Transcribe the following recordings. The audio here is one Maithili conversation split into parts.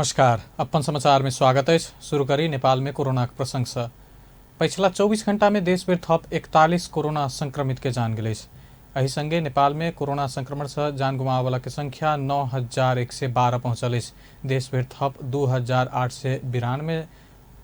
नमस्कार, अपन समाचार में स्वागत अछि। शुरू करी नेपाल में कोरोना के प्रसंग से। पछिला 24 घंटा में देश भरि थप 41 कोरोना संक्रमित के जान गेल अछि। एहि संगे नेपाल में कोरोना संक्रमण से जान गुमाबय के संख्या 9112 पहुंचल अछि। देश भरि थप 2892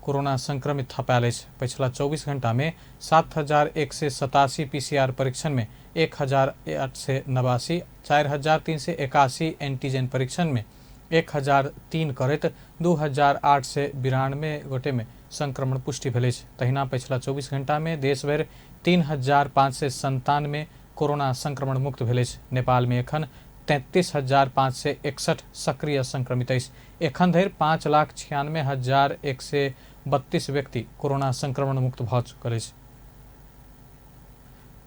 कोरोना संक्रमित थपायल अछि। पछिला 24 घंटा में 7187 पीसीआर परीक्षण में 1889, 4381 एंटीजन परीक्षण में 1003 करैत 2892 गोटे में संक्रमण पुष्टि भेल अछि। तहिना पछिला 24 घंटा में देशभरि 3597 कोरोना संक्रमण मुक्त भेल अछि। नेपाल में एखन 33,561 सक्रिय संक्रमित अछि। एखन धरि 5,96,132 व्यक्ति कोरोना संक्रमण मुक्त भऽ चुकल अछि।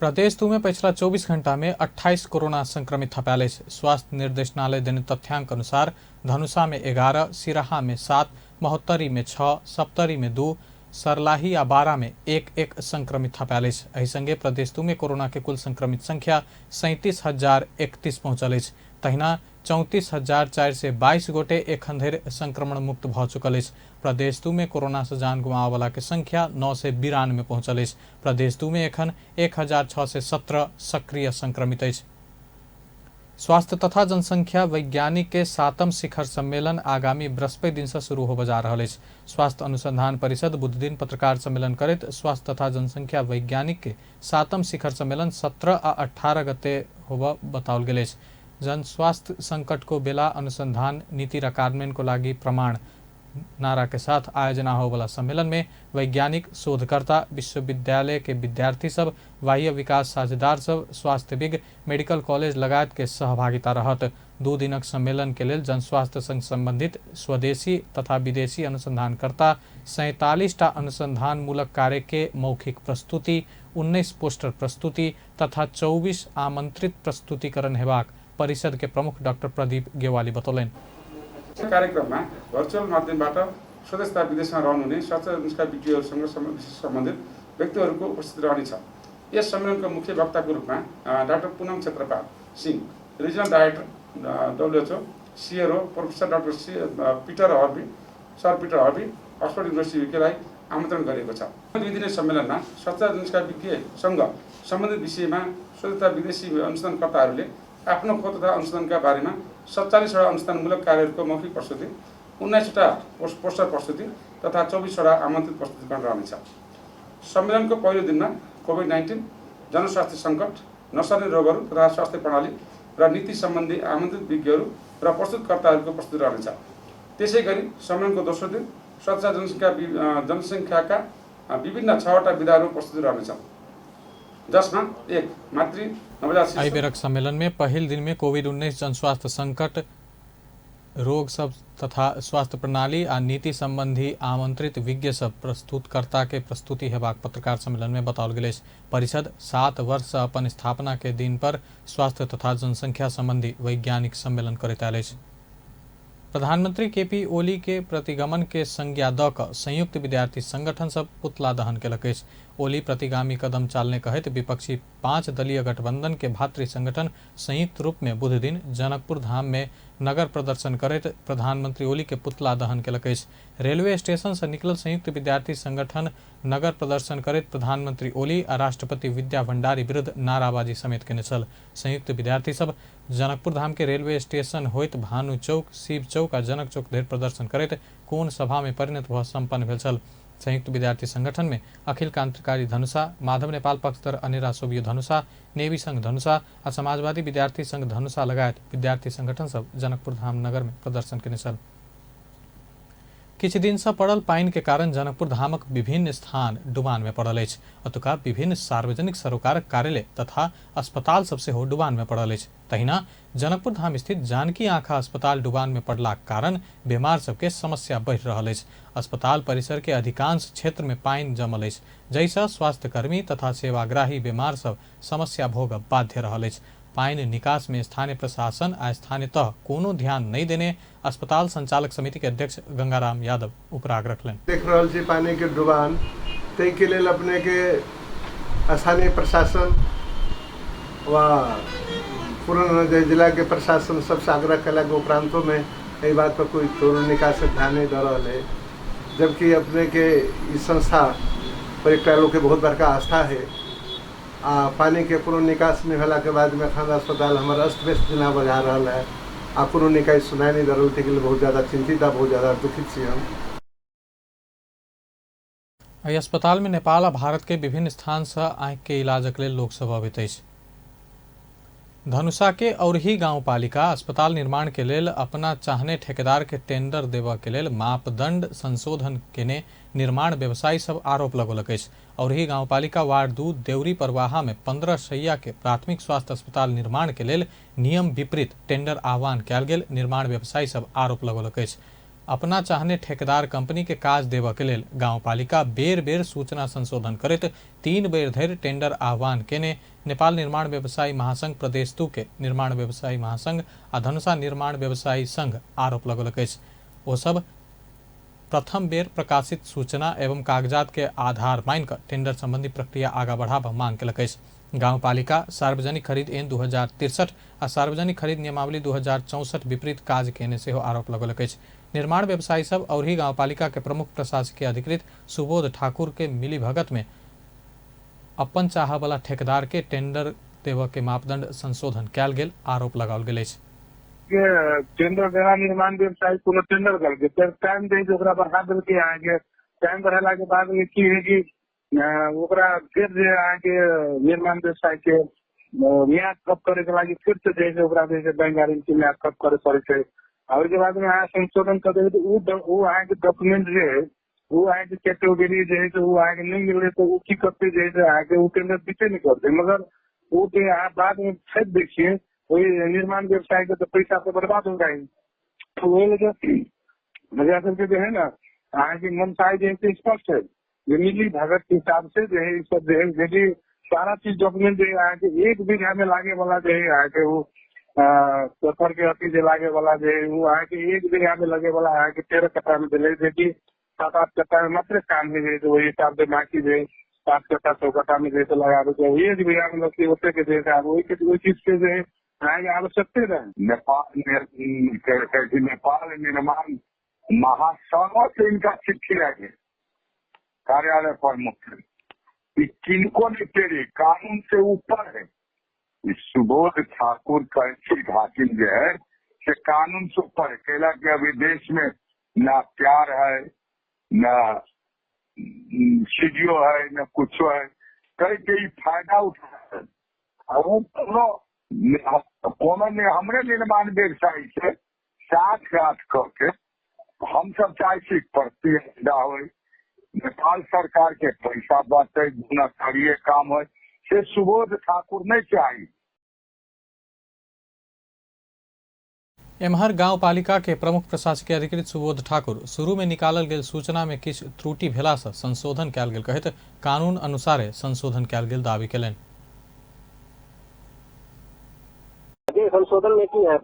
प्रदेश 2 में पछिला 24 घंटा में 28 कोरोना संक्रमित थपायल अछि। स्वास्थ्य निर्देशनालय देने तथ्यांक अनुसार धनुषा में 11, सिराहा में 7, महोत्तरी में 6, सप्तरी में 2, सरलाही आ बारा में 1-1 संक्रमित थपायल अछि। एहि संगे प्रदेश 2 में कोरोना के कुल संक्रमित संख्या 37,031 पहुंचल अछि। तहिना 34,422 गोटे एखन धरि संक्रमण मुक्त भऽ चुकल अछि। प्रदेश 2 में कोरोना से जान गुमाबय के संख्या 992 पहुंचल अछि। प्रदेश 2 में एखन 1617 सक्रिय संक्रमित अछि। स्वास्थ्य तथा जनसंख्या वैज्ञानिक के 7म शिखर सम्मेलन आगामी बृहस्पति दिन से शुरू होबय जा रहल अछि। स्वास्थ्य अनुसंधान परिषद बुधदिन पत्रकार सम्मेलन करैत स्वास्थ्य तथा जनसंख्या वैज्ञानिक के 7म शिखर सम्मेलन 17 आ 18 गते होबय बताओल गेल अछि। जन स्वास्थ्य संकट को बेला अनुसंधान नीति र कार्यान्वयन को लागि प्रमाण नारा के साथ आयोजना होबला सम्मेलन में वैज्ञानिक, शोधकर्ता, विश्वविद्यालय के विद्यार्थी सब, बाह्य विकास साझेदार सब, स्वास्थ्य विज्ञ, मेडिकल कॉलेज लगायत के सहभागिता रहत। 2 दिनक सम्मेलन के लेल जनस्वास्थ्य संग संबंधित स्वदेशी तथा विदेशी अनुसंधानकर्ता 47 टा अनुसंधान मूलक कार्य के मौखिक प्रस्तुति, 19 पोस्टर प्रस्तुति तथा 24 आमंत्रित प्रस्तुतिकरण हेबाक परिषद के प्रमुख डाक्टर प्रदीप गेवाली बतौलनि। कार्यक्रममा भर्चुअल माध्यमबाट स्वदेश तथा विदेशमा रहनुहुने स्वास्थ्य अनुष्का विज्ञहरूसँग विशेष सम्बन्धित व्यक्तिहरूको उपस्थिति रहनेछ। यस सम्मेलनको मुख्य वक्ताको रूपमा doctor Punam Kshetrapal Singh, regional director WHO, CRO professor doctor Peter Harvey, sir Peter Harvey, Oxford university युकेलाई आमन्त्रण गरिएको छ। दुई दिने सम्मेलनमा स्वास्थ्य अनुष्का विज्ञसँग सम्बन्धित विषयमा स्वदेश तथा विदेशी अनुसन्धानकर्ताहरूले आफ्नो खोज तथा अनुसन्धानका बारेमा 47वटा अनुसन्धानमूलक कार्यहरूको मौखिक प्रस्तुति, 19वटा पोस्टर प्रस्तुति तथा 24वटा आमन्त्रित प्रस्तुतिकरण रहनेछ। सम्मेलनको पहिलो दिनमा कोभिड-19, जनस्वास्थ्य सङ्कट, नसर्ने रोगहरू तथा स्वास्थ्य प्रणाली र नीति सम्बन्धी आमन्त्रित विज्ञहरू र प्रस्तुतकर्ताहरूको प्रस्तुति रहनेछ। त्यसै गरी सम्मेलनको दोस्रो दिन स्वास्थ्य जनसङ्ख्याका विभिन्न 6वटा विधाहरू प्रस्तुति रहनेछ, जसमा 1 मातृ नवजात शिशु। एहि बेरक सम्मेलन में पहिल दिन में कोविड-19 जनस्वास्थ्य संकट, रोग सब तथा स्वास्थ्य प्रणाली आ नीति संबंधी आमंत्रित विज्ञ सब प्रस्तुतकर्ता के प्रस्तुति हेबाक पत्रकार सम्मेलन में बताओल गेल अछि। परिषद 7 वर्ष से अपन स्थापना के दिन पर स्वास्थ्य तथा जनसंख्या संबंधी वैज्ञानिक सम्मेलन करैत आयल अछि। प्रधानमंत्री केपी ओली के प्रतिगमन के संज्ञा द क संयुक्त विद्यार्थी संगठन सब पुतला दहन केलक अछि। ओली प्रतिगामी कदम चालने कहैत विपक्षी 5 दलीय गठबंधन के भातृ संगठन संयुक्त रूप में बुध दिन जनकपुर धाम में नगर प्रदर्शन करैत प्रधानमंत्री ओली के पुतला दहन केलक अछि। रेलवे स्टेशन से निकलल संयुक्त विद्यार्थी संगठन नगर प्रदर्शन करैत प्रधानमंत्री ओली आ राष्ट्रपति विद्या भंडारी विरुद्ध नाराबाजी समेत केने छल। संयुक्त विद्यार्थी सब जनकपुर धाम के रेलवे स्टेशन होइत भानु चौक, शिव चौक आ जनक चौक धरि प्रदर्शन करैत कोण सभा में परिणत भऽ सम्पन्न भेल छल। संयुक्त विद्यार्थी संगठन में अखिल क्रांतिकारी धनुषा, माधव नेपाल पक्षधर अनेरा सोभियो धनुषा, नेवी संघ धनुषा आ समाजवादी विद्यार्थी संघ धनुषा लगायत विद्यार्थी संगठन सब जनकपुर धाम नगर में प्रदर्शन केने छल। किछु दिन से पड़ल पानि के कारण जनकपुर धामक विभिन्न स्थान डुबान में पड़ल अछि। अतुका विभिन्न सार्वजनिक सरोकारक कार्यालय तथा अस्पताल सब सेहो डुबान में पड़ल अछि। तहिना जनकपुर धाम स्थित जानकी आँखा अस्पताल डुबान में पड़लाक कारण बीमार सबके समस्या बढ़ि रहल अछि। अस्पताल परिसर के अधिकांश क्षेत्र में पानि जमल अछि, जाहिसँ स्वास्थ्यकर्मी तथा सेवाग्राही बीमार सब समस्या भोगब बाध्य रहल अछि। पानि निकास में स्थानीय प्रशासन आ स्थानीय तह कोनो ध्यान नहीं देने अस्पताल संचालक समिति के अध्यक्ष गंगाराम यादव उपराग रखलनि। देख रहल छी पानी के डुबान, ताहिके लेल अपने के स्थानीय प्रशासन वा पूर्ण जिला के प्रशासन सबसे आग्रह कयलाके उपरांतो में एहि बात पर कोई कोनो निकाय सब ध्यान नहि दऽ रहल है, जबकि अपनेके ई संस्था पर एकटा लोकके बहुत बड़का आस्था है। आ पानिके कोनो निकास नहि भेलाके बादमे एखन अस्पताल हमर अस्त व्यस्त जेना बुझा रहल है आ कोनो निकाय सुनाइ नहि दऽ रहल, ताहिके लेल बहुत ज्यादा चिन्तित आ बहुत ज्यादा दुखित छी हम। एहि अस्पताल में नेपाल आ भारत के विभिन्न स्थान से आँखि के इलाजक लेल लोक सब अबैत अछि। धनुषा के औरही गाउँपालिका अस्पताल निर्माण के लेल अपना चाहने ठेकेदार के टेंडर देबऽ के लेल मापदंड संशोधन केने निर्माण व्यवसायी सब आरोप लगौलक अछि। औरही गाउँपालिका वार्ड 2 देउरी परवाहा में 15 शैया के प्राथमिक स्वास्थ्य अस्पताल निर्माण के लेल नियम विपरीत टेंडर आह्वान कयल गेल निर्माण व्यवसायी सब आरोप लगौलक अछि। अपना चाहने ठेकेदार कंपनी के काज देबऽ के लेल गाउँपालिका बेर बेर सूचना संशोधन करैत 3 बेर धरि टेंडर आह्वान केने नेपाल निर्माण व्यवसायी महासंघ प्रदेश 2 के निर्माण व्यवसायी महासंघ आ धनुषा निर्माण व्यवसायी संघ आरोप लगौलक अछि। ओ सब प्रथम बेर प्रकाशित सूचना एवं कागजात के आधार मानि कऽ टेंडर संबंधी प्रक्रिया आगा बढ़ाबऽ मांग केलक अछि। गाउँपालिका सार्वजनिक खरीद ऐन 2063 आ सार्वजनिक खरीद नियमावली 2064 विपरीत काज केने सेहो आरोप लगौलक अछि। निर्माण व्यवसायी सब औरही गाउँपालिका के प्रमुख प्रशासकीय अधिकृत सुबोध ठाकुर के मिलीभगत में अपन चाहवला ठेकेदार के टेंडर देबऽ के मापदंड संशोधन कयल गेल आरोप लगाओल गेल अछि। के टेंडर देना निर्माण व्यवसायी कोनो टेंडर देलकै, फेर टाइम दै छै ओकरा बढ़ा देलकै। अहाँके टाइम बढ़ेला के बाद की है कि ओकरा फेर जे अहाँके निर्माण व्यवसाय के म्याद थप करे के लागि फिर से जे है ओकरा जे है बैंक गारंटी म्याद थप करे पड़े छै। आ ओहिके बाद में अहाँ संशोधन कर देबै तऽ ओ अहाँके डॉक्यूमेंट जे है ओ अहाँके कैटेगरी जे है से ओ अहाँके नहि मिललै तऽ ओ की करतै जे है से अहाँके ओ टेंडर दिते नहि करतै। मगर ओ जे अहाँ बाद में छापि दै छियै ओहि निर्माण व्यवसाय के तऽ पैसा तऽ बर्बाद हो जाइ। ओहि लए हमरा सबके जे है ने अहाँके मनसाय जे है से स्पष्ट है जे मिली भगत के हिसाब से जे है ई सब जे है यदि सारा चीज डॉक्यूमेंट जे है अहाँके 1 बीघा में लागे वाला जे है अहाँके ओ पेपर के अथी जे लागे वाला जे है वो अहाँके 1 बीघा में लगे वाला अहाँके 13 कट्ठा में देले, जेकि 7-8 कट्ठा में मात्र काम है जे ओहि हिसाब से बाकी जे 7 कट्ठा 6 कट्ठा में जे लगाबे के 1 बीघा में लगते ओते के जे है ओहि के ओहि चीज के जे है अहाँके आवश्यकते रहे। नेपाल निर्माण महासंघ से इनका चिट्ठी आ गेल कार्यालय प्रमुख किनको नहीं तेरे कानून से ऊपर है। सुबोध ठाकुर कैंची हाकिम जो है से कानून से ऊपर है। कैला के अभी देश में ना प्यार है ना सीडीओ है ना कुछ है, कई कई फायदा उठा है। वो कोनो कोनो हमरे निर्माण व्यवसायी से 7-8 करके हम सब चाहे छी प्रतिस्पर्धा हो, नेपाल सरकार के पैसा बचे, गुणस्तरीय काम हो, से सुबोध ठाकुर नहीं चाहिए। एम्हर गाउँपालिका के प्रमुख प्रशासकीय अधिकृत सुबोध ठाकुर शुरू में निकालल गेल सूचना में किछु त्रुटि भेला से संशोधन कयल गेल कहैत कानून अनुसारे संशोधन कयल गेल दावी केलनि। संशोधन में की यहाँ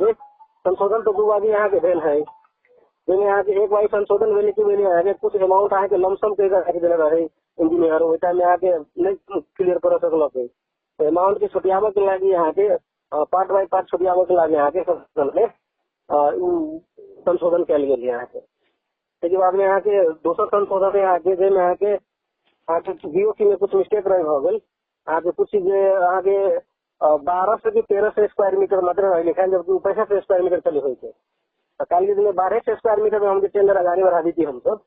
संशोधन तो 2 बार यहाँ के भेल है, जाहिमे अहाँके एक बार संशोधन भेलै कि भेलै अहाँके कुछ अमाउंट अहाँके लमसम के देने रहे इंजीनियर, ओहि टाइम में अहाँके नहीं क्लियर कर सकलक। तो अमाउंट के छुटियाबऽ के लागी अहाँके पार्ट बाई पार्ट छुटियाबऽ के लागी अहाँके संशोधन में संशोधन कयल गेल अहाँके। ताहिके बाद में अहाँके दोसर संशोधन है अहाँके जाहिमे अहाँके अहाँके बीओसी में कुछ मिस्टेक रहे भऽ गेल अहाँके कुछ जे अहाँके 1200 कि 1300 स्क्वायर मीटर मात्र रहे लिखायल, जबकि ओ 6500 स्क्वायर मीटर चले होइ छै। तऽ काल्हि दिन 1200 स्क्वायर मीटर में हम टेंडर अगाड़ी बढ़ा दी हम सब,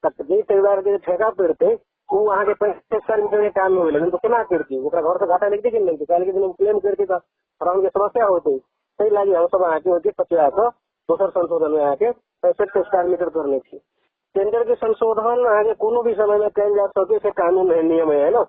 तब जे ठेकेदार के ठेका पड़ते वो अहाँके 65 स्क्वायर मीटर के काम में होलै तो केना करती, ओकरा घर से घाटा लगते कि नहीं। काल्हि के दिन क्लेम करती तऽ थोड़ा उनके समस्या होते, ताहि लागी हम सब अहाँके ओहिके पछुआ कऽ दोसर संशोधन में अहाँके 65 स्क्वायर मीटर करने छी। टेंडर के संशोधन अहाँके कोनो भी समय में कयल जा सके से कानून है, नियम है ना।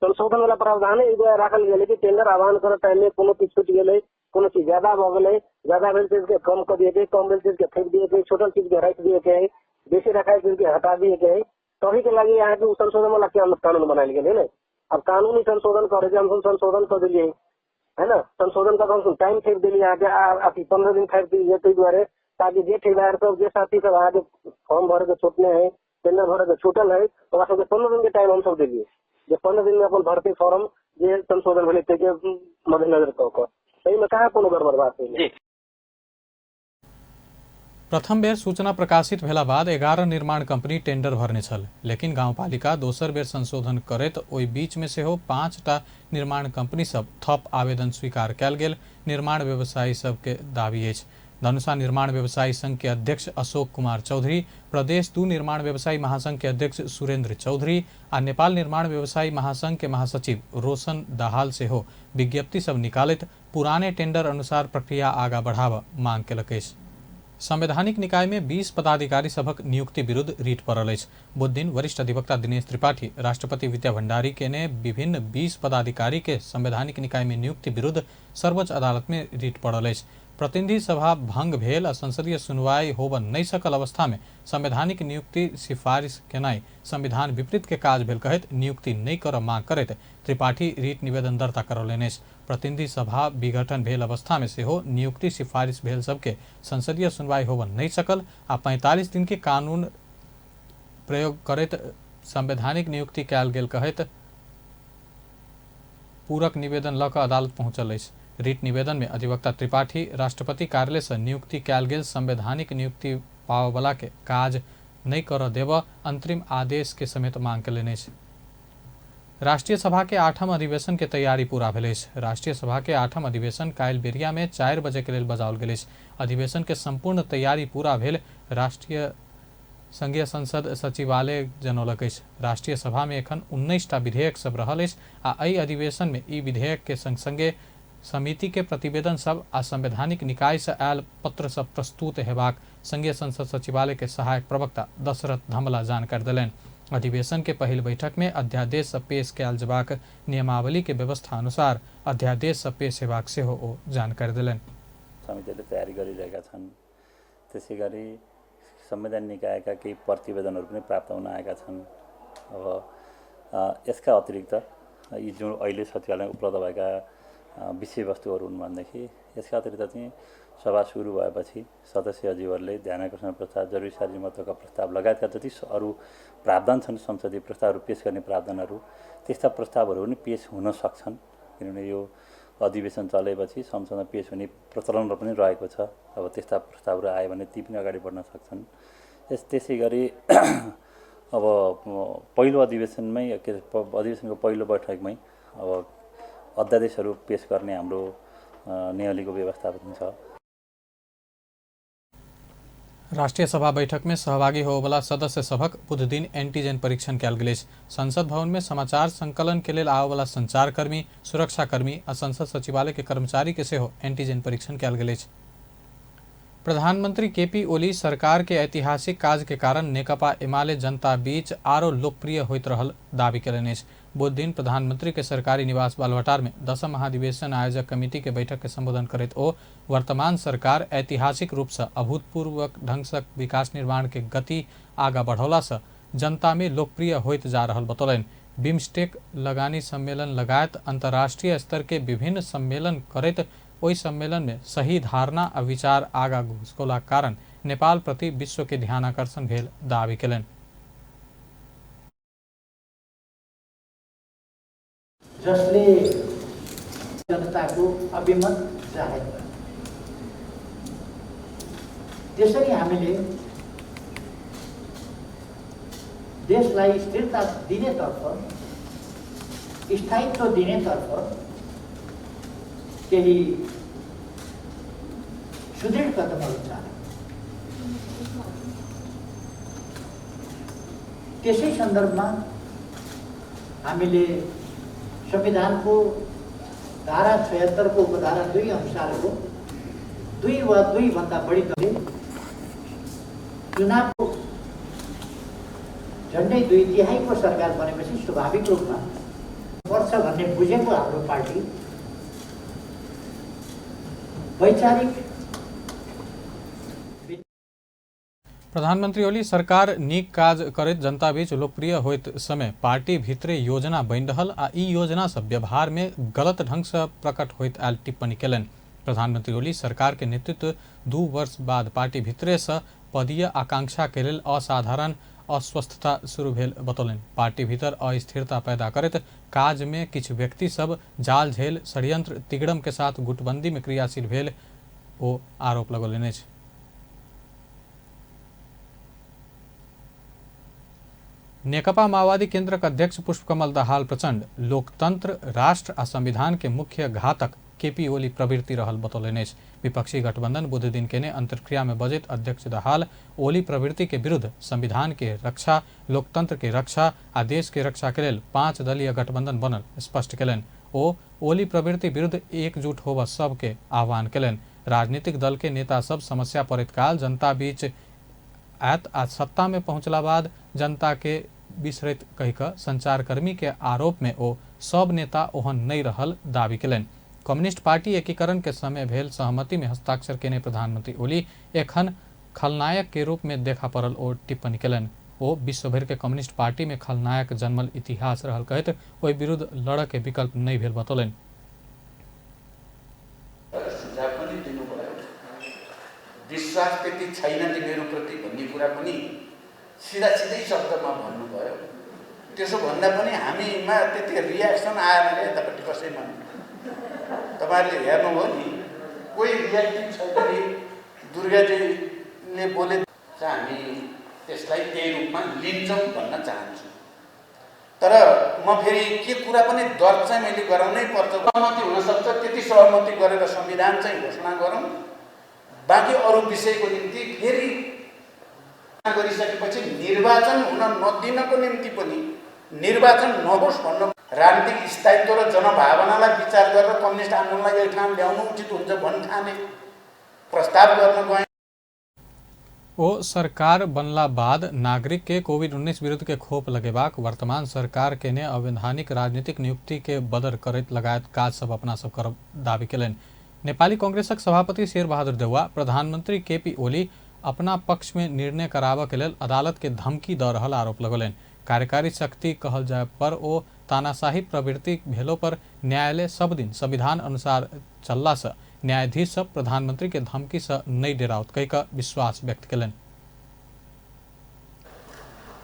संशोधन वाला प्रावधान एहि दुआरे राखल गेलै कि टेंडर आह्वान करऽ टाइम में कोनो चीज छूटि गेलै, कोनो चीज ज्यादा भऽ गेलै, ज्यादा भेल चीज के कम कऽ दिएके, कम भेल चीज के फेंक दिएके, छोटल चीज के राखि दिएके, बेसी रखायल चीज के हटा दिएके, तभी के लागी अहाँके ओ संशोधन वाला कानून बनायल गेलै ने। अब कानूनी संशोधन करे के हमसब संशोधन कऽ देलियै है ना, संशोधन कऽ हमसब टाइम फेंक देलियै अहाँके अथी 15 दिन फाइव दियै ताहि दुआरे ताकि जे ठेकेदार सब जे साथी सब अहाँके फॉर्म भरे के छूटने है, टेंडर भरे के छूटल है, ओकरा सबके 15 दिन के टाइम हमसब देलियै जे 15 दिन में अपन भरतै फॉर्म जे संशोधन भेलै ताहिके मद्देनजर कऽ कऽ। एहिमे कहाँ कोनो गड़बड़ बात भेलै। प्रथम बेर सूचना प्रकाशित भेला बाद 11 निर्माण कंपनी टेंडर भरने छल, लेकिन गाउँपालिका दोसर बेर संशोधन करैत ओहि बीच में सेहो 5टा निर्माण कंपनी सब थप आवेदन स्वीकार कयल गेल निर्माण व्यवसायी सबके दावी अछि। धनुषा निर्माण व्यवसायी संघ के अध्यक्ष अशोक कुमार चौधरी, प्रदेश 2 निर्माण व्यवसायी महासंघ के अध्यक्ष सुरेंद्र चौधरी आ नेपाल निर्माण व्यवसायी महासंघ के महासचिव रोशन दाहाल सेहो विज्ञप्ति सब निकालैत पुराने टेंडर अनुसार प्रक्रिया आगा बढ़ाबऽ मांग केलक अछि। संवैधानिक निकाय में 20 पदाधिकारी सभक नियुक्ति विरुद्ध रिट पड़ल अछि। बुधदिन वरिष्ठ अधिवक्ता दिनेश त्रिपाठी राष्ट्रपति विद्या भंडारी के ने विभिन्न 20 पदाधिकारी के संवैधानिक निकाय में नियुक्ति विरुद्ध सर्वोच्च अदालत में रिट पड़ल अछि। प्रतिनिधि सभा भंग भेल आ संसदीय सुनवाई होब नहि सकल अवस्था में संवैधानिक नियुक्ति सिफारिश केनाइ संविधान विपरीत के काज भेल कहैत नियुक्ति नहि करऽ मांग करैत त्रिपाठी रिट निवेदन दर्ता करौलनि अछि। प्रतिनिधि सभा विघटन भेल अवस्था में सेहो नियुक्ति सिफारिश भेल सबके संसदीय सुनवाई होब नहि सकल आ 45 दिन के कानून प्रयोग करैत संवैधानिक नियुक्ति कयल गेल कहैत पूरक निवेदन लऽ कऽ अदालत पहुंचल अछि। रिट निवेदन में अधिवक्ता त्रिपाठी राष्ट्रपति कार्यालय से नियुक्ति कयल गेल संवैधानिक नियुक्ति पाबऽवला के काज नहि करऽ देबऽ अंतरिम आदेश के समेत मांग कयलनि अछि। राष्ट्रीय सभा के 8म अधिवेशन के तैयारी पूरा भेल अछि। राष्ट्रीय सभा के 8म अधिवेशन काल्हि बेरिया में 4 बजे के लेल बजाओल गेल अछि। अधिवेशन के संपूर्ण तैयारी पूरा भेल राष्ट्रीय संघीय संसद सचिवालय जनौलक अछि। राष्ट्रीय सभा में एखन 19टा विधेयक सब रहल अछि आ एहि अधिवेशन में ई विधेयक के संग संगे समिति के प्रतिवेदन सब आ संवैधानिक निकाय से आयल पत्र सब प्रस्तुत हेबाक संघीय संसद सचिवालय के सहायक प्रवक्ता दशरथ धमला जानकारी देलनि। अधिवेशन के पहिल बैठक में अध्यादेश से पेश कयल जबाक नियमावली के व्यवस्था अनुसार अध्यादेश से पेश हेबाक सेहो ओ जानकारी देलनि। समितिले तयारी गरिरहेका छन्। त्यसै गरी संविधान निकायका केही प्रतिवेदनहरू पनि प्राप्त हुन आएका छन्। अब यसका अतिरिक्त यी जुन अहिले सचिवालयमा उपलब्ध भएका विषयवस्तुहरू हुन् भनेदेखि यसका अतिरिक्त चाहिँ सभा सुरु भएपछि सदस्यज्यूहरूले ध्यान आकर्षण प्रस्ताव, जरुरी सार्वजनिक महत्त्वका प्रस्ताव लगायतका जति अरू प्रावधान छन्, संसदीय प्रस्तावहरू पेश गर्ने प्रावधानहरू, त्यस्ता प्रस्तावहरू पनि पेश हुन सक्छन्। किनभने यो अधिवेशन चलेपछि संसदमा पेश हुने प्रचलन पनि रहेको छ। अब त्यस्ता प्रस्तावहरू आयो भने ती पनि अगाडि बढ्न सक्छन्। त्यसै गरी अब पहिलो अधिवेशनमै के अधिवेशनको पहिलो बैठकमै अब अध्यादेशहरू पेश गर्ने हाम्रो नियालीको व्यवस्था पनि छ। राष्ट्रीय सभा बैठक में सहभागी होबला सदस्य सभक बुधदिन एंटीजन परीक्षण कयल गेल अछि। संसद भवन में समाचार संकलन के लेल आबऽवला संचारकर्मी, सुरक्षाकर्मी आ संसद सचिवालय के कर्मचारी के सेहो एंटीजन परीक्षण कयल गेल अछि। प्रधानमंत्री केपी ओली सरकार के ऐतिहासिक काज के कारण नेकपा एमाले जनता बीच आरो लोकप्रिय होइत रहल दावी कयलनि अछि। बुधदिन प्रधानमंत्री के सरकारी निवास बालवाटार में 10म महाधिवेशन आयोजक कमिटी के बैठक के संबोधन करैत ओ वर्तमान सरकार ऐतिहासिक रूप से अभूतपूर्वक ढंग से विकास निर्माण के गति आगा बढ़ौला से जनता में लोकप्रिय होइत जा रहल बतौलनि। बिम्स्टेक लगानी सम्मेलन लगायत अंतर्राष्ट्रीय स्तर के विभिन्न सम्मेलन करैत ओहि सम्मेलन में सही धारणा आ विचार आगा घुसकौलाक कारण नेपाल प्रति विश्व के ध्यान आकर्षण भेल दावी कयलनि। जसले जनताको अभिमत जाहेर गर्यो, त्यसरी हामीले देशलाई स्थिरता दिनेतर्फ, स्थायित्व दिनेतर्फ केही सुदृढ कदमहरू चाल्यौँ। त्यसै सन्दर्भमा हामीले संविधानको धारा 76 को उपधारा 2 अनुसारको 2 वा 2 भन्दा बढी दलले चुनावको झन्डै 2/3 को सरकार बनेपछि स्वाभाविक रूपमा पर्छ भन्ने बुझेको हाम्रो पार्टी वैचारिक। प्रधानमंत्री ओली सरकार नीक काज करैत जनता बीच लोकप्रिय होइत समय पार्टी भितरे योजना बनि रहल आ ई योजना सब व्यवहार में गलत ढंग से प्रकट होइत आयल टिप्पणी कयलनि। प्रधानमंत्री ओली सरकार के नेतृत्व 2 वर्ष बाद पार्टी भितरे से पदीय आकांक्षा के लेल असाधारण अस्वस्थता शुरू भेल बतौलनि। पार्टी भीतर अस्थिरता पैदा करैत काज में किछु व्यक्ति सब जाल झेल षड्यंत्र तिगड़म के साथ गुटबंदी में क्रियाशील भेल ओ आरोप लगौलनि अछि। नेकपा माओवादी केन्द्रक अध्यक्ष पुष्पकमल दाहाल प्रचण्ड लोकतंत्र, राष्ट्र आ संविधान के मुख्य घातक केपी ओली प्रवृत्ति रहल बतौलनि अछि। विपक्षी गठबंधन बुध दिन केने अंतर्क्रिया में बजैत अध्यक्ष दाहाल ओली प्रवृत्ति के विरुद्ध संविधान के रक्षा, लोकतंत्र के रक्षा आ देश के रक्षा के लेल 5 दलीय गठबंधन बनल स्पष्ट केलनि। ओ ओली प्रवृत्ति विरुद्ध एकजुट होबऽ सबके आह्वान केलनि। राजनीतिक दल के नेता सब समस्या पड़ैत काल जनता बीच आयत आ सत्ता में पहुंचला बाद जनता के बिसरैत कहि कऽ संचारकर्मी के आरोप में ओ सब नेता ओहन नहि रहल दावी केलनि। कम्युनिस्ट पार्टी एकीकरण के समय भेल सहमति में हस्ताक्षर केने प्रधानमंत्री ओली एखन खलनायक के रूप में देखा पड़ल ओ टिप्पणी केलनि। ओ विश्वभरि के कम्युनिस्ट पार्टी में खलनायक जन्मल इतिहास रहल कहैत ओहि विरुद्ध लड़ऽ के विकल्प नहि भेल बतौलनि। सुझाव पनि दिनुभयो, विश्वास त्यति छैन तिमीहरूप्रति भन्ने कुरा पनि सिधा सिधै शब्दमा भन्नुभयो। त्यसो भन्दा पनि हामीमा त्यति रियाक्सन आएन क्या यतापट्टि कसैमा। तपाईँहरूले हेर्नुभयो नि, कोही रियाक्टिभ छैन नि। दुर्गाजीले बोले चाहिँ हामी त्यसलाई त्यही रूपमा लिन्छौँ भन्न चाहन्छु। तर म फेरि के कुरा पनि दर्ज चाहिँ मैले गराउनै पर्छ। सहमति हुनसक्छ, त्यति सहमति गरेर संविधान चाहिँ घोषणा गरौँ, बाँकी अरू विषयको निम्ति फेरि गरिसकेपछि निर्वाचन हुन नदिनको निम्ति पनि निर्वाचन नहोस् भन्न राजनीतिक स्थायित्व र जनभावनालाई विचार गरेर कम्युनिस्ट आन्दोलनलाई एक ठाउँ ल्याउनु उचित हुन्छ भन्ठाने प्रस्ताव गर्न गए। ओ सरकार बनला बाद नागरिक के कोविड-19 विरुद्ध के खोप लगेबाक, वर्तमान सरकार के ने अवैधानिक राजनीतिक नियुक्ति के बदर करैत लगायत काज सब अपना सब करब दावी केलनि। नेपाली कांग्रेसक सभापति शेरबहादुर देउवा प्रधानमंत्री केपी ओली अपना पक्ष में निर्णय कराबऽ के लेल अदालत के धमकी दऽ रहल आरोप लगौलनि। कार्यकारी शक्ति कहल जाय पर ओ तानाशाही प्रवृत्ति भेलो पर न्यायालय सब दिन संविधान अनुसार चलला से न्यायाधीश सब प्रधानमंत्री के धमकी से नहीं डेराउत कहि कऽ विश्वास व्यक्त केलनि।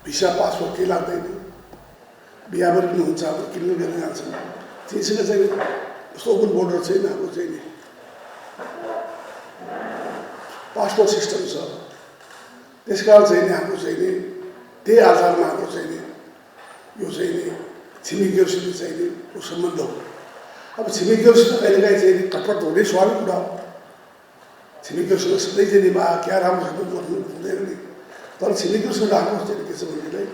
भिसा पासपोर्ट केही लाग्दैन, बिहाबाट पनि हुन्छ, अब किन्नु बेला जान्छन्। चिनसँग चाहिँ यस्तो ओपन बोर्डर छैन, हाम्रो चाहिँ नि पासपोर्ट सिस्टम छ। त्यस कारण चाहिँ नि हाम्रो चाहिँ नि त्यही आधारमा हाम्रो चाहिँ नि यो चाहिँ नि छिमेकीहरूसित चाहिँ नि यो सम्बन्ध हो। अब छिमेकीहरूसित कहिलेकाहीँ चाहिँ नि कटपट हुने स्वाभाविक कुरा हो। छिमेकीहरूसँग सधैँ चाहिँ नि क्या राम्रो सम्बन्ध गर्नु हुँदैन नि, तर छिमेकीहरूसँग राम्रो चाहिँ के छ भनेदेखिलाई।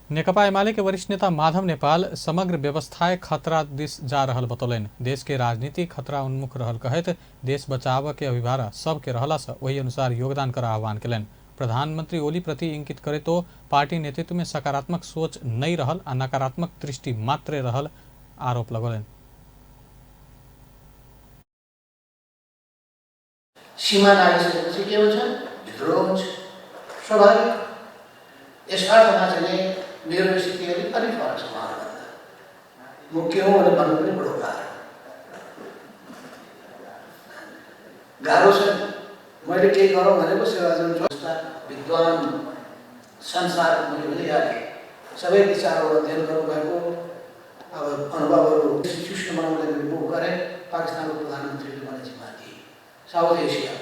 नेकपा एमाले के वरिष्ठ नेता माधव नेपाल समग्र व्यवस्थाएं खतरा दिस जा रहल बतौलनि। देश के राजनीति खतरा उन्मुख रहल कहैत देश बचाव के अभिभारा सबके रहला से ओहि अनुसार योगदान कर आह्वान केलनि। प्रधानमंत्री ओली प्रति इंगित करैत ओ पार्टी नेतृत्व में सकारात्मक सोच नहीं रहल आ नकारात्मक दृष्टि मात्र रहल आरोप लगौलनि। सीमा नाघिसकेपछि के हुन्छ? विद्रोह हुन्छ, स्वाभाविक। यस अर्थमा चाहिँ मेरो स्थिति अलिक अलिक फरक छ उहाँहरूभन्दा। म के हो भनेर भन्नु पनि बडो गाह्रो गाह्रो छ। मैले केही गरौँ भनेको सेवाजन जस्ता विद्वान संसार मैले भनिहालेँ, सबै विचारहरू अध्ययन गर्नुभएको अब अनुभवहरू इन्स्टिट्युसन बनाउँदै रिपोर्ट गरेँ। पाकिस्तानको प्रधानमन्त्रीले मलाई जिम्मा दिए साउथ एसिया।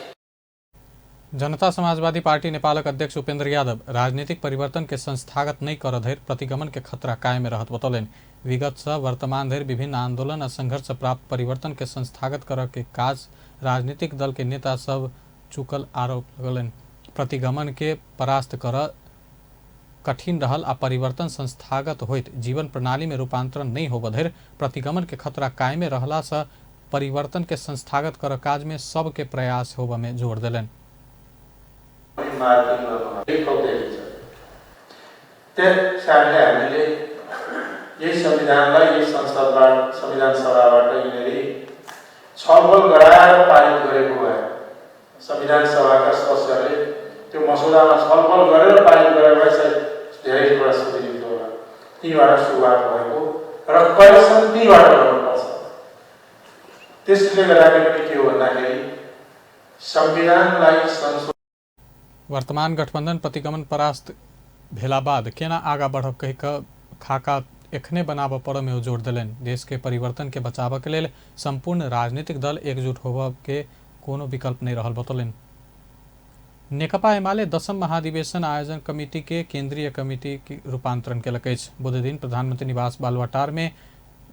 जनता समाजवादी पार्टी नेपालक अध्यक्ष उपेंद्र यादव राजनीतिक परिवर्तन के संस्थागत नहीं कर धरि प्रतिगमन के खतरा कायम रहत बतौलनि। विगत से वर्तमान धरि विभिन्न आंदोलन आ संघर्ष प्राप्त परिवर्तन के संस्थागत कर के काज राजनीतिक दल के नेता सब चुकल आरोप लगौलनि। प्रतिगमन के परास्त कर कठिन रहल आ परिवर्तन संस्थागत होइत जीवन प्रणाली में रूपांतरण नहीं होब धरि प्रतिगमन के खतरा कायमे रहला से परिवर्तन के संस्थागत कर काज में सबके प्रयास होब में जोर देलनि। त्यस कारणले हामीले यही संविधानलाई यही संसदबाट संविधान सभाबाट यिनीहरूले छलफल गराएर पारित गरेको भए, संविधान सभाका सदस्यहरूले त्यो मसौदामा छलफल गरेर पारित गरेको भए सायद धेरै कुरा सुध्रिन्थ्यो होला। तीबाट सुरुवात भएको र करेक्सन तीबाट गर्नुपर्छ। त्यसले गर्दाखेरि पनि के हो भन्दाखेरि संविधानलाई संशोधन। वर्तमान गठबंधन प्रतिगमन परास्त भेला बाद केना आगा बढ़ब कहि कऽ खाका एखने बनाबऽ पड़ऽ में ओ जोर देलनि। देश के परिवर्तन के बचाबऽ के लेल संपूर्ण राजनीतिक दल एकजुट होबऽ के कोनो विकल्प नहीं रहल बतौलनि। नेकपा एमाले दशम महाधिवेशन आयोजन कमिटी के केंद्रीय कमिटी के रूपांतरण केलक अछि। बुधदिन प्रधानमंत्री निवास बालुवाटार में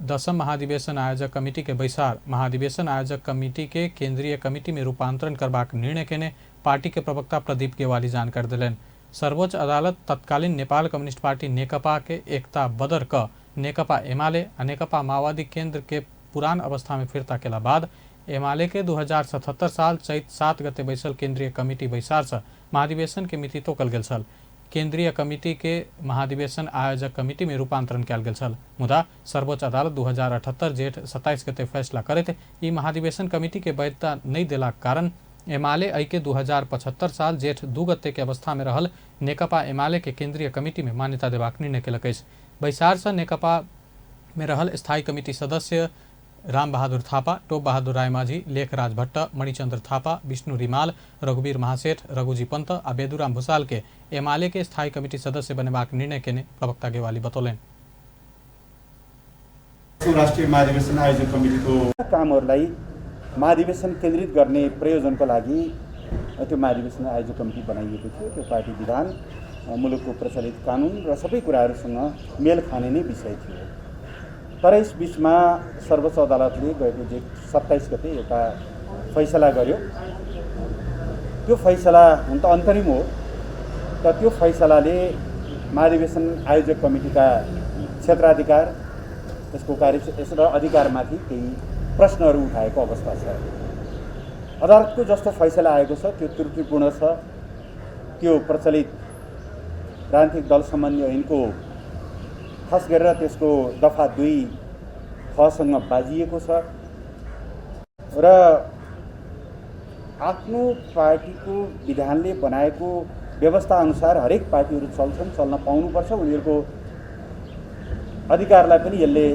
दशम महाधिवेशन आयोजक कमिटी के बैसार महाधिवेशन आयोजक कमिटी के केंद्रीय कमिटी में रूपांतरण करबाक निर्णय केने पार्टी के प्रवक्ता प्रदीप गेवाली जानकारी देलनि। सर्वोच्च अदालत तत्कालीन नेपाल कम्युनिस्ट पार्टी नेकपा के एकता बदर क नेकपा एमाले आ नेकपा माओवादी केंद्र के पुरान अवस्था में फिर्ता केला बाद एमाले के 2077 साल चैत 7 गते बैसल केंद्रीय कमिटी बैसार से महाधिवेशन के मिति तोकल गेल छल। केंद्रीय कमिटी के महाधिवेशन आयोजक कमिटी में रूपांतरण कयल गेल छल। मुदा सर्वोच्च अदालत 2078 जेठ 27 गते फैसला करैत ई महाधिवेशन कमिटी के वैधता नहीं देलाक कारण एमाले एहि के 2075 साल जेठ 2 गते के अवस्था में रहल नेकपा एमाले के केंद्रीय कमिटी में मान्यता देबाक निर्णय केलक अछि। बैसार से नेकपा में रहल स्थायी कमिटी सदस्य राम बहादुर थापा, टोप बहादुर रायमाझी, लेखराज भट्ट, मणिचंद्र थापा, विष्णु रिमाल, रघुवीर महासेठ, रघुजी पंत आ बेदुराम भूषाल के एमाले के स्थायी कमिटी सदस्य बनेबाक निर्णय केने प्रवक्ता गेवाली बतौलनि। राष्ट्रिय महाधिवेशन आयोजक कमिटीको कामहरूलाई महाधिवेशन केन्द्रित गर्ने प्रयोजनको लागि त्यो महाधिवेशन आयोजक कमिटी बनाइएको थियो। त्यो पार्टी विधान, मुलुकको प्रचलित कानुन र सबै कुराहरूसँग मेल खाने नै विषय थियो। तर यस बिचमा सर्वोच्च अदालतले गएको जेठ 27 गते एउटा फैसला गर्यो। त्यो फैसला हुन त अन्तरिम हो, तर त्यो फैसलाले महाधिवेशन आयोजक कमिटीका क्षेत्राधिकार, यसको कार्य र अधिकारमाथि केही प्रश्नहरू उठाएको अवस्था छ। अदालतको जस्तो फैसला आएको छ त्यो त्रुटिपूर्ण छ। त्यो प्रचलित राजनीतिक दल सम्बन्धी ऐनको खास गरेर त्यसको दफा 2 खसँग बाजिएको छ र आफ्नो पार्टीको विधानले बनाएको व्यवस्था अनुसार हरेक पार्टीहरू चल्छन्, चल्न पाउनुपर्छ, उनीहरूको अधिकारलाई पनि यसले।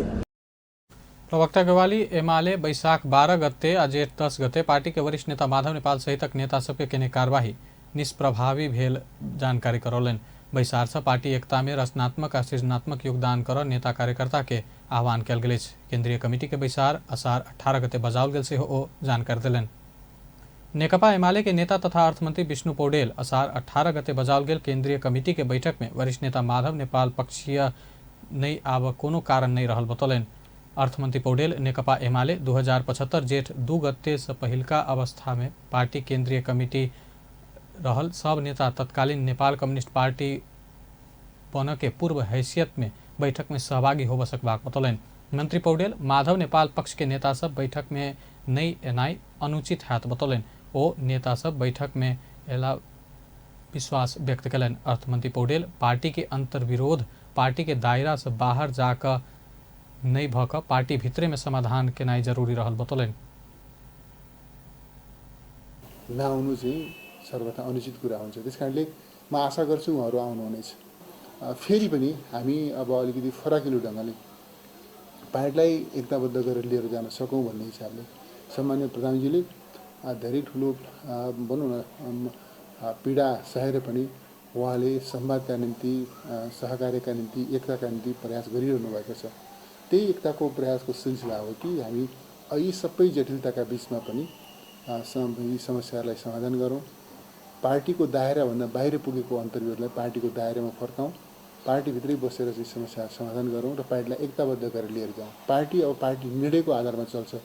प्रवक्ता गेवाली एमाले बैशाख 12 गते आ जेठ 10 गते पार्टी के वरिष्ठ नेता माधव नेपाल सहितक नेता सबके केने कार्यवाही निष्प्रभावी भेल जानकारी करौलनि। बैसार से पार्टी एकता में रचनात्मक आ सृजनात्मक योगदान कर नेता कार्यकर्ता के आह्वान कयल गेल अछि। केंद्रीय कमिटी के बैसार असार 18 गते बजाओल गेल सेहो ओ जानकारी देलनि। नेकपा एमाले के नेता तथा अर्थमंत्री विष्णु पौडेल असार 18 गते बजाओल गेल केंद्रीय कमिटी के बैठक में वरिष्ठ नेता माधव नेपाल पक्षीय नहीं आब कोनो कारण नहीं रहल बतौलनि। अर्थमंत्री पौडेल नेकपा एमाले 2075 जेठ 2 गते से पहिलका अवस्था में पार्टी केंद्रीय कमिटी रहल सब नेता तत्कालीन नेपाल कम्युनिस्ट पार्टी बन के पूर्व हैसियत में बैठक में सहभागी होब सकबाक बतौलनि। मंत्री पौडेल माधव नेपाल पक्ष के नेता सब बैठक में नहीं एनाइ अनुचित हैत बतौलनि। ओ नेता सब बैठक में एला विश्वास व्यक्त कयलनि। अर्थमंत्री पौडेल पार्टी के अंतर्विरोध पार्टी के दायरा से बाहर जाकर नहीं भऽ कऽ पार्टी भितरे में समाधान केनाइ जरूरी रहल बतौलनि। नआउनु चाहिँ सर्वथा अनुचित कुरा हुन्छ। त्यस कारणले म आशा गर्छु उहाँहरू आउनुहुनेछ। फेरि पनि हामी अब अलिकति फराकिलो ढङ्गले पार्टीलाई एकताबद्ध गरेर लिएर जान सकौँ भन्ने हिसाबले सम्माननीय प्रधानजीले धेरै ठुलो भनौँ न पीडा सहेर पनि उहाँले संवादका निम्ति, सहकार्यका निम्ति, एकताका निम्ति प्रयास गरिरहनु भएको छ। त्यही एकताको प्रयासको सिलसिला हो कि हामी यी सबै जटिलताका बिचमा पनि यी समस्याहरूलाई समाधान गरौँ, पार्टीको दायराभन्दा बाहिर पुगेको अन्तर्विरोधलाई पार्टीको दायरामा फर्काउँ, पार्टीभित्रै बसेर चाहिँ समस्या समाधान गरौँ र पार्टीलाई एकताबद्ध गरेर लिएर जाउँ। पार्टी अब पार्टी निर्णयको आधारमा चल्छ,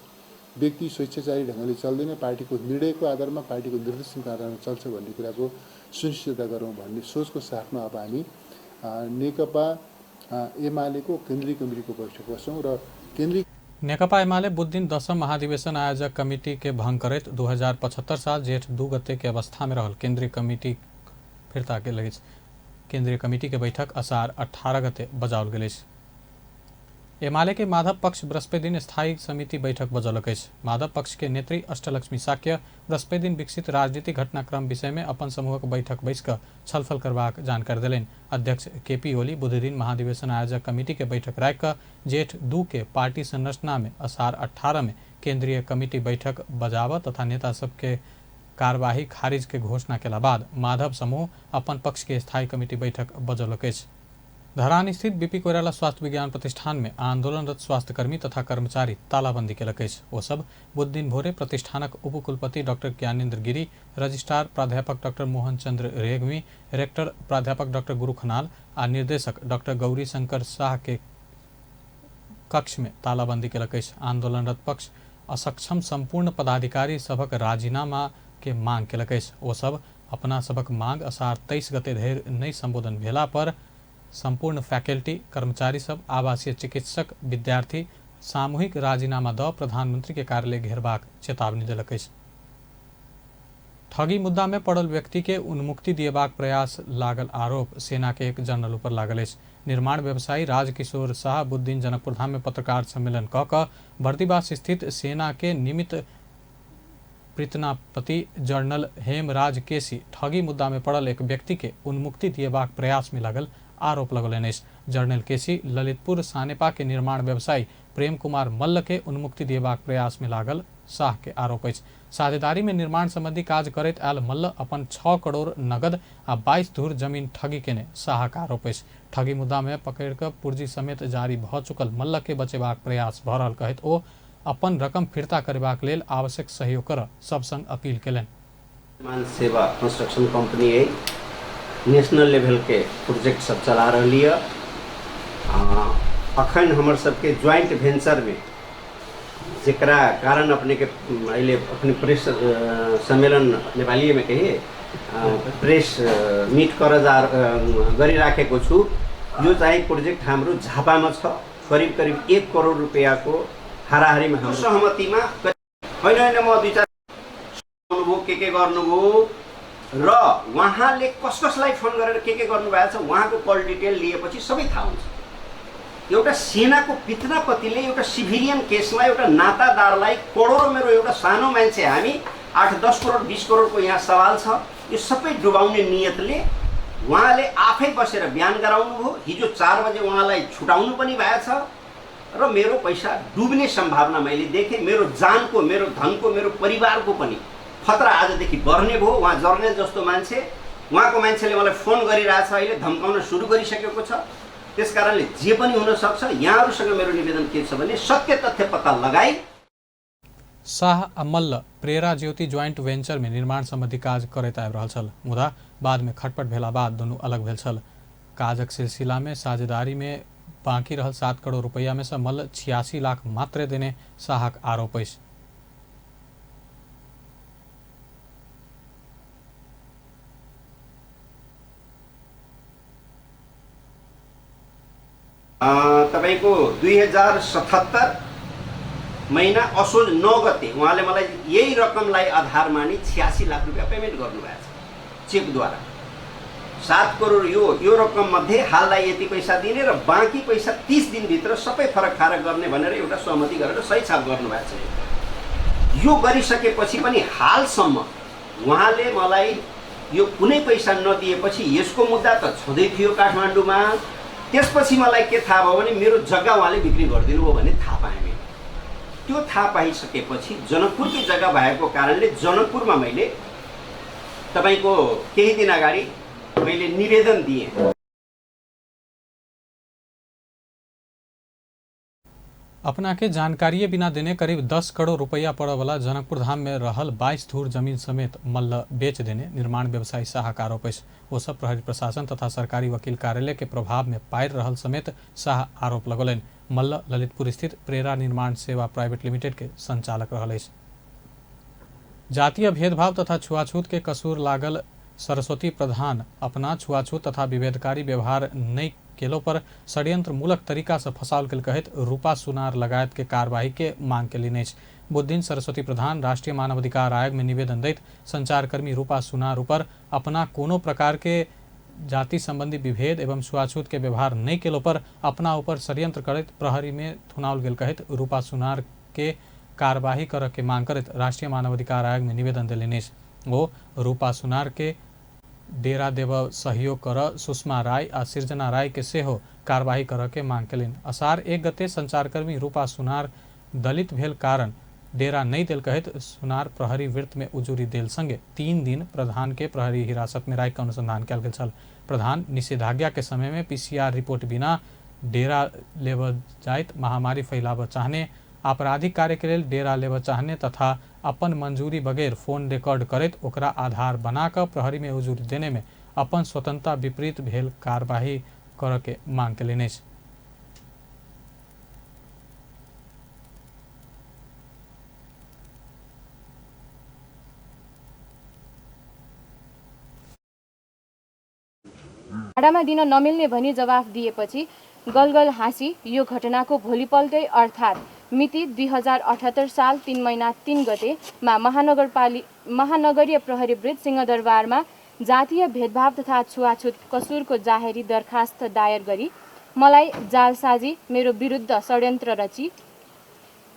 व्यक्ति स्वेच्छाचारी ढङ्गले चल्दैन। पार्टीको निर्णयको आधारमा, पार्टीको निर्देशनको आधारमा चल्छ भन्ने कुराको सुनिश्चितता गरौँ भन्ने सोचको साथमा अब हामी नेकपा एमालेको केन्द्रीय कमिटीको बैठक बस्छौँ र केन्द्रीय नेकपा एमाले बुधदिन दशम महाधिवेशन आयोजक कमिटी के भंग करैत 2075 साल जेठ 2 गते के अवस्था में रहल केंद्रीय कमिटी फिर्ता गेल अछि। केंद्रीय कमिटी के बैठक असार 18 गते बजाओल गेल अछि। एमाले के माधव पक्ष बृहस्पति दिन स्थायी समिति बैठक बजौलक अछि। माधव पक्ष के नेत्री अष्टलक्ष्मी साक्य बृहस्पति दिन विकसित राजनीतिक घटनाक्रम विषय में अपन समूहक बैठक बैस कऽ छलफल करबाक जानकारी देलनि। अध्यक्ष केपी ओली बुधदिन महाधिवेशन आयोजक कमिटी के बैठक राखि कऽ जेठ 2 के पार्टी संरचना में असार 18 में केंद्रीय कमिटी बैठक बजाबऽ तथा नेता सबके कार्यवाही खारिज के घोषणा केला बाद माधव समूह अपन पक्ष के स्थायी कमिटी बैठक बजौलक अछि। धरान स्थित बीपी कोइराला स्वास्थ्य विज्ञान प्रतिष्ठान में आंदोलनरत स्वास्थ्यकर्मी तथा कर्मचारी तालाबंदी केलक अछि। ओ सब बुधदिन भोरे प्रतिष्ठानक उपकुलपति डॉक्टर ज्ञानेन्द्र गिरी, रजिस्ट्रार प्राध्यापक डॉक्टर मोहन चंद्र रेग्मी, रेक्टर प्राध्यापक डॉक्टर गुरु खनाल आ निर्देशक डॉक्टर गौरी शंकर शाह के कक्ष में तालाबंदी केलक अछि। आंदोलनरत पक्ष असक्षम संपूर्ण पदाधिकारी सभक राजीनामा के मांग केलक अछि। ओ सब अपना सभक मांग असार 23 गते धरि नहि संबोधन भेला पर संपूर्ण फैकल्टी, कर्मचारी सब, आवासीय चिकित्सक, विद्यार्थी सामूहिक राजीनामा द प्रधानमंत्री के कार्यालय घेरबाक चेतावनी देलक अछि। ठगी मुद्दा में पड़ल व्यक्ति के उन्मुक्ति दिएबाक प्रयास लागल आरोप सेना के एक जनरल ऊपर लागल अछि। निर्माण व्यवसायी राजकिशोर शाह बुधदिन जनकपुरधाम में पत्रकार सम्मेलन क कऽ बर्दिवास स्थित सेना के निमित्त प्रीतनापति जनरल हेमराज केसी ठगी मुद्दा में पड़ल एक व्यक्ति के उन्मुक्ति दिएबाक प्रयास में लागल आरोप लगौलनि अछि। जनरल केसी ललितपुर सानेपा के निर्माण व्यवसायी प्रेम कुमार मल्ल के उन्मुक्ति दिएबाक प्रयास में लागल शाह के आरोप अछि। साझेदारी में निर्माण संबंधी काज करैत आयल मल्ल अपन 6 करोड़ नगद आ 22 धूर जमीन ठगी केने शाहक आरोप अछि। ठगी मुद्दा में पकड़ि कऽ पुर्जी समेत जारी भऽ चुकल मल्ल के बचेबाक प्रयास भऽ रहल कहैत ओ अपन रकम फिर्ता करेबाक लेल आवश्यक सहयोग करऽ सब संग अपील केलनि। निर्माण सेवा कंस्ट्रक्शन कंपनी अइ, नेशनल लेवलके प्रोजेक्ट सब चला रहली यऽ। अखन हमर सबके ज्वाइंट वेंचरमे जेकरा कारण अपनेके अहिले अपने प्रेस सम्मेलन नेपालीएमे कही प्रेस मिट कर जा गरिराखेको छु। यो चाहिँ प्रोजेक्ट हाम्रो झापामा छ, करिब करिब 1 करोड रुपियाँको हाराहारीमा हाम्रो सहमतिमा होइन होइन म दुई चार गर्नुभयो, के गर्नुभयो र उहाँले कस कसलाई फोन गरेर के गर्नुभएको छ उहाँको कल डिटेल लिएपछि सबै थाहा हुन्छ। एउटा सेनाको पितनापतिले एउटा सिभिलियन केसमा एउटा नातादारलाई करोडौँ, मेरो एउटा सानो मान्छे हामी 8-10 करोड 20 करोडको यहाँ सवाल छ, यो सबै डुबाउने नियतले उहाँले आफै बसेर बयान गराउनुभयो। हिजो 4 बजे उहाँलाई छुटाउनु पनि भएछ र मेरो पैसा डुब्ने सम्भावना मैले देखेँ। मेरो जानको, मेरो धनको, मेरो परिवारको पनि खतरा आजदेखि बढ्ने भयो। उहाँ जर्नेल जस्तो मान्छे, उहाँको मान्छेले मलाई फोन गरिरहेछ, अहिले धम्काउन सुरु गरिसकेको छ। त्यस कारणले जे पनि हुनसक्छ। यहाँहरूसँग मेरो निवेदन के छ भने सत्य तथ्य पत्ता लगाई शाह आ मल्ल प्रेरा ज्योति ज्वाइंट वेंचर में निर्माण संबंधी काज करैत आबि रहल छल, मुदा बाद में खटपट भेला बाद दुनू अलग भेल छल। काजक सिलसिला में साझेदारी में बाकी रहल 7 करोड़ रुपया में से मल्ल 86 लाख मात्र देने शाहक आरोप अछि। तपाईँको 2077 महिना असोज 9 गते उहाँले मलाई यही रकमलाई आधार मानी 86 लाख रुपियाँ पेमेन्ट गर्नुभएको छ चेकद्वारा। 7 करोड यो रकम मध्ये हाललाई यति पैसा दिने र बाँकी पैसा 30 दिनभित्र सबै फरक फारक गर्ने भनेर एउटा सहमति गरेर सही छाप गर्नुभएको छ। यो गरिसकेपछि पनि हालसम्म उहाँले मलाई यो कुनै पैसा नदिएपछि यसको मुद्दा त छँदै थियो काठमाडौँमा। त्यसपछि मलाई के थाहा भयो भने मेरो जग्गा उहाँले बिक्री गरिदिनु भयो भन्ने थाहा पाएँ मैले। त्यो थाहा पाइसकेपछि जनकपुरकै जग्गा भएको कारणले जनकपुरमा मैले तपाईँको केही दिन अगाडि मैले निवेदन दिएँ। अपना के जानकारी बिना देने करीब 10 करोड़ रुपया पड़े वाला जनकपुर धाम में रहल 22 धूर जमीन समेत मल्ल बेच देने निर्माण व्यवसायी शाह का आरोप अछि। वो सब प्रहरी प्रशासन तथा सरकारी वकील कार्यालय के प्रभाव में पारि रहल समेत शाह आरोप लगौलनि। मल्ल ललितपुर स्थित प्रेरा निर्माण सेवा प्राइवेट लिमिटेड के संचालक रहल अछि। जातीय भेदभाव तथा छुआछूत के कसूर लागल सरस्वती प्रधान अपना छुआछूत तथा विभेदकारी व्यवहार नहीं केलो पर षड्यंत्र मूलक तरीका से फसाओल गेल कहैत रूपा सुनार लगायत के कार्रवाई के मांग केलनि अछि। बुधदिन सरस्वती प्रधान राष्ट्रीय मानवाधिकार आयोग में निवेदन दैत संचारकर्मी रूपा सुनार ऊपर अपना कोनो प्रकार के जाति संबंधी विभेद एवं छुआछूत के व्यवहार नहीं केलो पर अपना ऊपर षड्यंत्र करैत प्रहरी में थुनाओल गेल कहैत रूपा सुनार के कार्रवाई करऽ के मांग करैत राष्ट्रीय मानवाधिकार आयोग में निवेदन देलनि अछि। ओ रूपा सुनार के डेरा देव सहयोग कर सुषमा राय आ सृजना राय के सेहो कार्रवाई करऽ के मांग केलनि। असार 1 गते संचारकर्मी रूपा सुनार दलित भेल कारण डेरा नहीं देल कहैत सुनार प्रहरी वृत्त में उजुरी देल संगे 3 दिन प्रधान के प्रहरी हिरासत में राखि कऽ अनुसंधान कयल गेल छल। प्रधान निषेधाज्ञा के समय में पीसीआर रिपोर्ट बिना डेरा लेबऽ जाइत महामारी फैलाबऽ चाहने, आपराधिक कार्य के लेल डेरा लेबऽ चाहने तथा अपन मंजूरी बगैर फोन रिकॉर्ड करैत ओकरा आधार बना कऽ प्रहरी में उजुरी देने में अपन स्वतंत्रता विपरीत भेल कार्यवाही करऽ के मांग केलनि अछि। भाडामा दिन नमिल्ने भनी जवाफ दिएपछि गलगल हाँसी यो घटनाको भोलिपल्टै अर्थात् मिति 2078 साल 3 महिना 3 गतेमा महानगरीय प्रहरी वृत्त सिंहदरबारमा जातीय भेदभाव तथा छुवाछुत कसुरको जाहेरी दरखास्त दायर गरी मलाई जालसाजी मेरो विरुद्ध षड्यन्त्र रची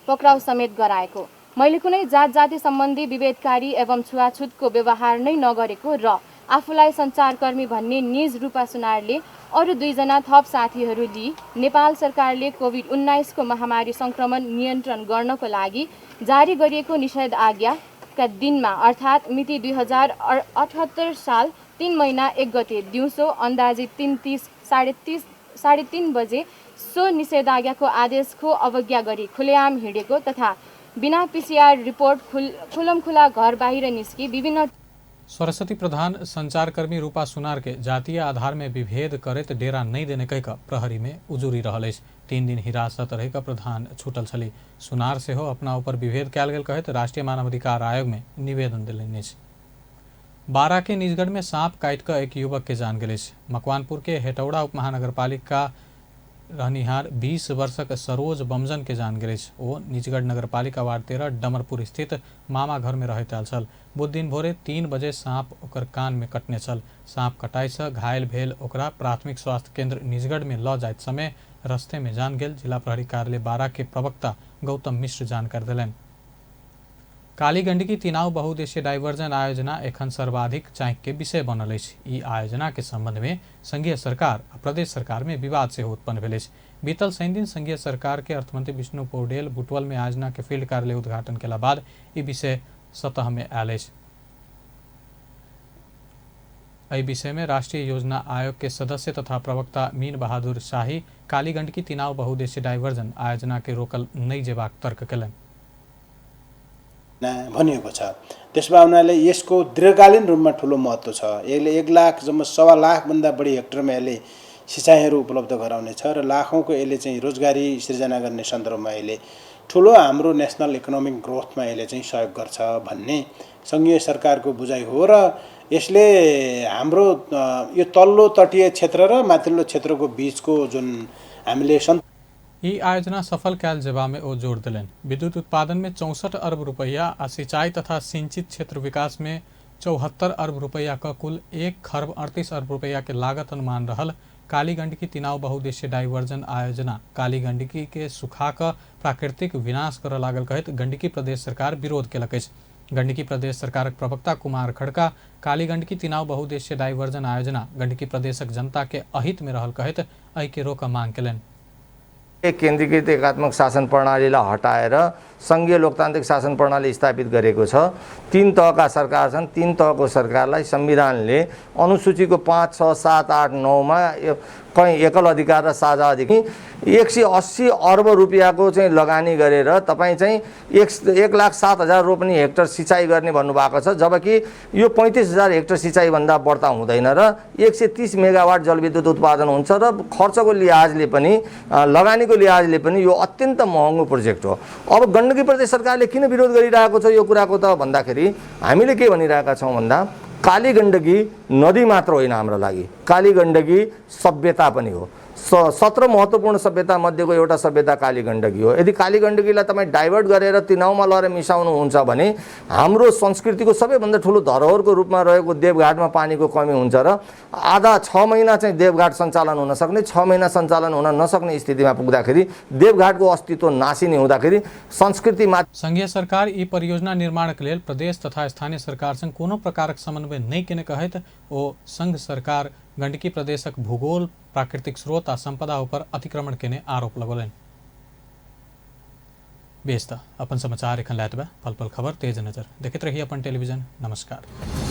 पक्राउ समेत गराएको। मैले कुनै जात जाति सम्बन्धी विभेदकारी एवं छुवाछुतको व्यवहार नै नगरेको र आफूलाई सञ्चारकर्मी भन्ने निज रूपा सुनारले अरू 2 जना थप साथीहरू लिई नेपाल सरकारले कोभिड-19 को महामारी सङ्क्रमण नियन्त्रण गर्नको लागि जारी गरिएको निषेधाज्ञाका दिनमा अर्थात् मिति 2078 साल 3 महिना 1 गते दिउँसो अन्दाजी 3:30 3:30 बजे सो निषेधाज्ञाको आदेशको अवज्ञा गरी खुलेआम हिँडेको तथा बिना पीसीआर रिपोर्ट खुलमखुला घर बाहिर निस्की विभिन्न सरस्वती प्रधान संचारकर्मी रूपा सुनार के जातीय आधार में विभेद करैत डेरा नहीं देने कहि कऽ प्रहरी में उजुरी रहल अछि। 3 दिन हिरासत रहि कऽ प्रधान छूटल छली। सुनार सेहो अपना ऊपर विभेद कयल गेल कहैत राष्ट्रीय मानवाधिकार आयोग में निवेदन देलनि अछि। बारा के निजगढ़ में सांप काटि कऽ एक युवक के जान गेल अछि। मकवानपुर के हेटौड़ा उप महानगरपालिका रहनिहार 20 वर्षक सरोज बमजन के जान गेल अछि। ओ निजगढ़ नगरपालिका वार्ड 13 डमरपुर स्थित मामा घर में रहैत आयल छल। बुध दिन भोरे 3 बजे सांप ओकर कान में कटने छल। सांप कटाई से घायल भेल ओकरा प्राथमिक स्वास्थ्य केंद्र निजगढ़ में ल जाइत समय रस्ते में जान गेल। जिला प्रहरी कार्यालय बारा के प्रवक्ता गौतम मिश्र जानकारी देलनि। काली गंडकी तिनाउ बहुउद्देशीय डाइवर्जन आयोजना एखन सर्वाधिक चाँकि के विषय बनल अछि। ई आयोजना के संबंध में संघीय सरकार आ प्रदेश सरकार में विवाद सेहो उत्पन्न भेल अछि। बीतल शनि दिन संघीय सरकार के अर्थमंत्री विष्णु पौडेल बुटवल में आयोजना के फील्ड कार्यालय उद्घाटन केला बाद ई विषय सतह में आयल अछि। एहि विषय में राष्ट्रीय योजना आयोग के सदस्य तथा प्रवक्ता मीन बहादुर शाही काली गंडकी तिनाउ बहुउद्देशीय डाइवर्जन आयोजना के रोकल नहि जेबाक तर्क केलनि भनिएको छ। त्यस भए हुनाले यसको दीर्घकालीन रूपमा ठुलो महत्त्व छ। यसले 1 लाख जम्मा 1.25 लाखभन्दा बढी हेक्टरमा यसले सिँचाइहरू उपलब्ध गराउनेछ र लाखौँको यसले चाहिँ रोजगारी सिर्जना गर्ने सन्दर्भमा यसले ठुलो हाम्रो नेसनल इकोनोमिक ग्रोथमा यसले चाहिँ सहयोग गर्छ भन्ने सङ्घीय सरकारको बुझाइ हो र यसले हाम्रो यो तल्लो तटीय क्षेत्र र माथिल्लो क्षेत्रको बीचको जुन हामीले ई आयोजना सफल कयल जेबा में ओ जोर देलनि। विद्युत उत्पादन में 64 अरब रुपैया आ सिंचाई तथा सिंचित क्षेत्र विकास में 74 अरब रुपैया क कुल 1 खरब 38 अरब रुपैया के लागत अनुमान रहल काली गंडकी तिनाउ बहुउद्देशीय डाइवर्जन आयोजना काली गंडकी के सुखा क प्राकृतिक विनाश करऽ लागल कहैत गंडकी प्रदेश सरकार विरोध केलक अछि। गंडकी प्रदेश सरकारक प्रवक्ता कुमार खड़का काली गंडकी तिनाउ बहुउद्देशीय डाइवर्जन आयोजना गंडकी प्रदेशक जनता के अहित में रहल कहैत एहि के रोकऽ मांग केलनि। केन्द्रीकृत एकात्मक शासन प्रणालीलाई हटाएर सङ्घीय लोकतान्त्रिक शासन प्रणाली स्थापित गरेको छ। 3 तहका सरकार छन्। 3 तहको सरकारलाई संविधानले अनुसूचीको 5, 6, 7, 8, 9 मा कहीँ एकल अधिकार र साझा अधिकार 180 अर्ब रुपियाँको चाहिँ लगानी गरेर तपाईँ चाहिँ 1,07,000 रोपनी हेक्टर सिँचाइ गर्ने भन्नुभएको छ, जबकि यो 35,000 हेक्टर सिँचाइभन्दा बढ्ता हुँदैन र 130 मेगावाट जलविद्युत उत्पादन हुन्छ र खर्चको लिहाजले पनि लगानीको लिहाजले पनि यो अत्यन्त महँगो प्रोजेक्ट हो। अब गण्डकी प्रदेश सरकारले किन विरोध गरिरहेको छ यो कुराको त भन्दाखेरि हामीले के भनिरहेका छौँ भन्दा काली गण्डकी नदी मात्र होइन हाम्रो लागि, काली गण्डकी सभ्यता पनि हो। 17 महत्त्वपूर्ण सभ्यता मध्येको एउटा सभ्यता काली गण्डकी हो। यदि काली गण्डकीलाई तपाईँ डाइभर्ट गरेर तिनाउमा लगेर मिसाउनुहुन्छ भने हाम्रो संस्कृतिको सबैभन्दा ठुलो धरोहरको रूपमा रहेको देवघाटमा पानीको कमी हुन्छ र आधा 6 महिना चाहिँ देवघाट सञ्चालन हुन सक्ने, 6 महिना सञ्चालन हुन नसक्ने स्थितिमा पुग्दाखेरि देवघाटको अस्तित्व नासिने हुँदाखेरि संस्कृतिमा संघीय सरकार ई परियोजना निर्माणक लेल प्रदेश तथा स्थानीय सरकारसँग कोनो प्रकारक समन्वय नहि केने कहैत ओ संघ सरकार गंडकी प्रदेशक भूगोल, प्राकृतिक स्रोत आ संपदा ऊपर अतिक्रमण केने आरोप लगौलनि। बेस त अपन समाचार एखन लैत बा पल पल खबर तेज नजर देखैत रही अपन टेलीविजन। नमस्कार।